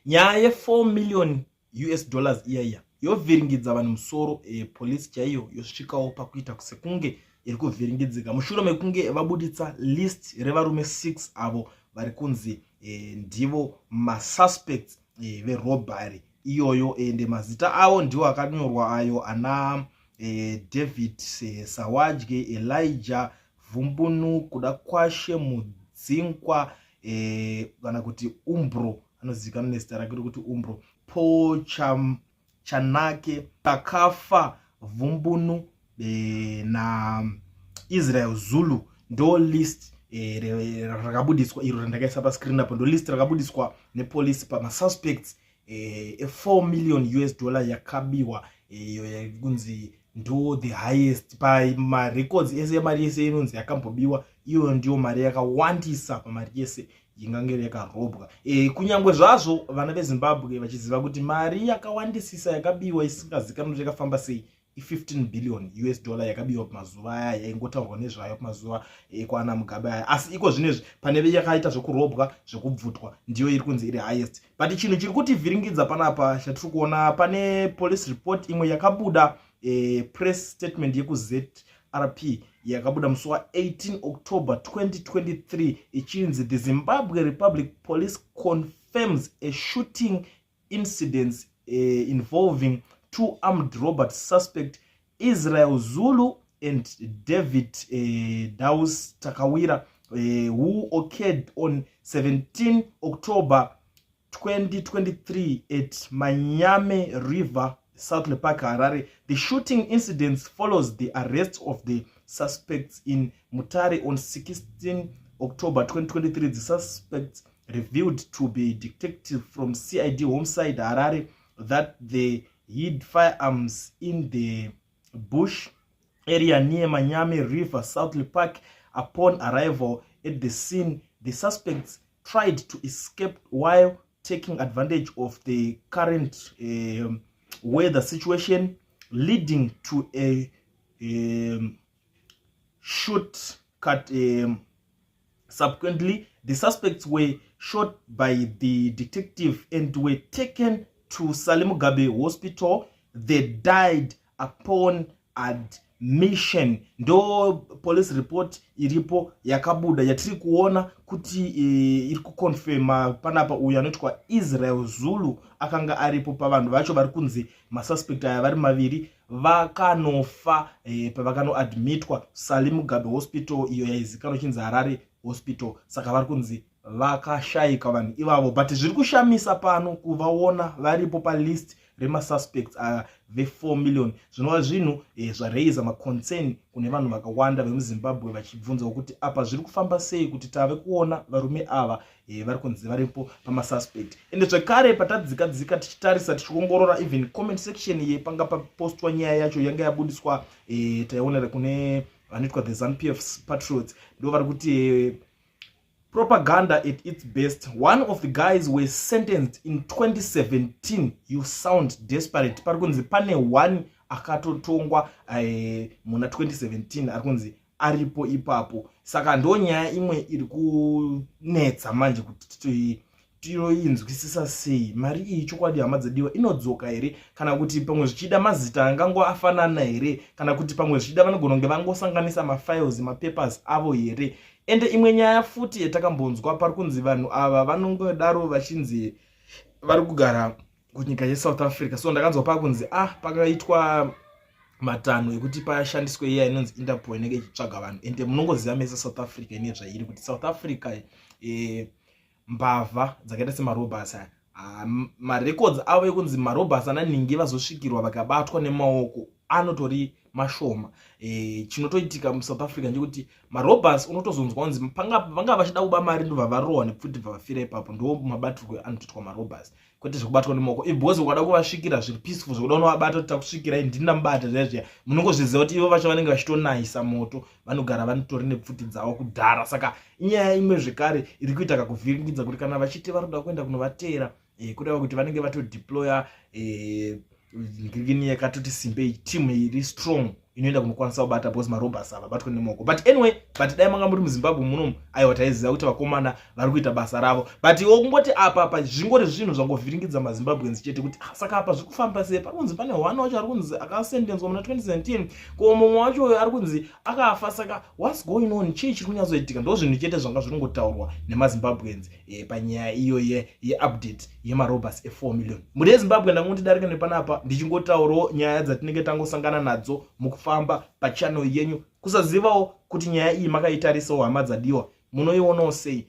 Nyaya ye4 million US dollars iya iya yovhiringidza vanhu musoro. Police chaiyo yosvikawo pakuita sekunge iri kuvhiringidzika mushure mekunge vabuditsa list revarume 6 avo vari kunzi ndivo masuspects verobbery iyoyo. Ende mazita avo ndiwo akanyorwa ayo ana David Sawadye, Elijah Vumbunu, Kudakwashe Mudzinkwa, kana kuti Umbro, anozivikanwa nezita rake rekuti Umbro, Paul Chanake, Takafa Vumbunu naIsrael Zulu. Ndo list rakabudiswa iro randakaisa pascreen apo. Ndo list rakabudiswa nepolisi pamasuspects e4 million US dollar yakabiwa, iyo yakunzi ndo the highest pamarecords ese emari yese inonzi yakambobiwa. Iyoyo ndiyo mari yakawandisa pamari yese ingange yakarobwa. Kunyange zvazvo vana veZimbabwe vachiziva kuti mari yakawandisisa yakabiwa isingazikanwi kuti yakafamba sei i15 billion US dollar yakabiwa pamazuva aya yaingotaurwa nezvayo pamazuva ekwana Mugabe aya. Asi iko zvinezvi pane yakaita zvekurobwa, zvekubvutwa, ndiyo iri kunzi iri highest. But chinhu chiri kutivhiringidza panapa chatiri kuona, pane police report imwe yakabuda, press statement yekuZRP yakabuda musi wa18 October 2023, ichinzi, "The Zimbabwe Republic Police confirms a shooting incidents involving two armed robbery suspect, Israel Zulu and David Daus Takawira, who occurred on 17 October 2023 at Manyame River, Southlea Park, Harare. The shooting incidents follows the arrest of the suspects in Mutare on 16 October 2023. The suspects revealed to be detective from CID Homicide, Harare, that they hid firearms in the bush area near Manyame River, Southlea Park. Upon arrival at the scene, the suspects tried to escape while taking advantage of the current weather situation, leading to a shoot cut. Subsequently, the suspects were shot by the detective and were taken to Sally Mugabe Hospital. They died upon admission." Ndo police report iripo yakabuda yatiri kuona kuti iri kuconfirma panapa uyu anoitwa Israel Zulu akanga aripo pavanhu vacho vari kunzi masuspect aya vari maviri vakanofa pavakanoadmitwa Sally Mugabe Hospital, iyo yaizikanwa chinzi Harare Hospital. Saka vari kunzi vakashayika vanhu ivavo, but zviri kushamisa pano kuvaona varipo palist remasuspects ve4 million, zvinova zvinhu zvaraisa maconcern kune vanhu vakawanda vemuZimbabwe vachibvunzawo kuti apa zviri kufamba sei kuti tave kuona varume ava vari kunzi varipo pamasuspect. Ende zvekare patadzika dzika tichitarisa, tichiongorora even comment section yepanga papostwa nyaya yacho yanga yabudiswa, taionera kune vanoitwa the ZANU PF Patriots, ndo vari kuti "Propaganda at its best. One of the guys were sentenced in 2017. You sound desperate." Pari kunzi pane one akatotongwa muna 2017 ari kunzi aripo ipapo. Saka ndo nyaya imwe iri kunetsa manje kuti tinoinzwisisa sei mari iyi. Chokwadi, hama dzadiwa, inodzoka here, kana kuti pamwe zvichida mazita angango afanana here, kana kuti pamwe zvichida vanogona kunge vangosanganisa mafiles, mapapers avo here? Ende imwe nyaya futi yatakambonzwa, pari kunzi vanhu ava vanongodaro vachinzi vari kugara kunyika yeSouth Africa. So ndakanzwa pakunzi pakaitwa matanho ekuti pashandiswe iya inonzi Interpol inenge ichitsvaga vanhu. Ende munongoziva mese South Africa ine zvairi, kuti South Africa mbavha dzakaita semarobbers aya, marecords avo ekunzi marobbers ananingi vazosvikirwa vakabatwa nemaoko anotori mashoma. Chinotoitika muSouth Africa ndekuti marobbers unotozonzwa kunzi vanga vachida kuba mari, ndobva varohwa nepfuti, bva vafira ipapo. Ndo mabatirwo anotoitwa marobbers, kwete zvekubatwa nemaoko, because ukada kuvasvikira zviri peaceful, zvekuda unovabata kuti takusvikirai, ndinamubata zviya zviya, munongozviziva kuti ivo vacho vanenge vachitonayisa moto, vanogara vanotori nepfuti dzavo kudhara. Saka inyaya imwe zvekare iri kuita kakuvhiringidza kuti kana vachiti vari kuda kuenda kunovateera, kureva kuti vanenge vatodeploya ngirikini yakatoti simbei, team iri strong. Inoenda kunokwanisa kubata because marobbers ava batwa nemaoko. But anyway, but dai manga muri muZimbabwe munomu, aiwa, taiziva kuti vakomana vari kuita basa ravo. But iwo kungoti apa zvingori zvinhu zvangovhiringidza maZimbabweans chete kuti, ah, saka apa zviri kufamba sei? Pari kunzi pane one wacho ari kunzi akasendenzwa muna 2017, ko mumwe wacho ari kunzi akafa. Saka what's going on? Chii chiri kunyatsoitika? Ndo zvinhu chete zvanga zviri kungotaurwa nemaZimbabweans panyaya iyo yeupdate yemarobbers e4 million. Mhuri yeZimbabwe, ndangoti darika nepanapa ndichingotaurawo nyaya dzatinenge tangosangana nadzo mukufamba pachannel yenyu. Kusazivawo kuti nyaya iyi makaitarisawo, hama dzadiwa, munoionawo sei?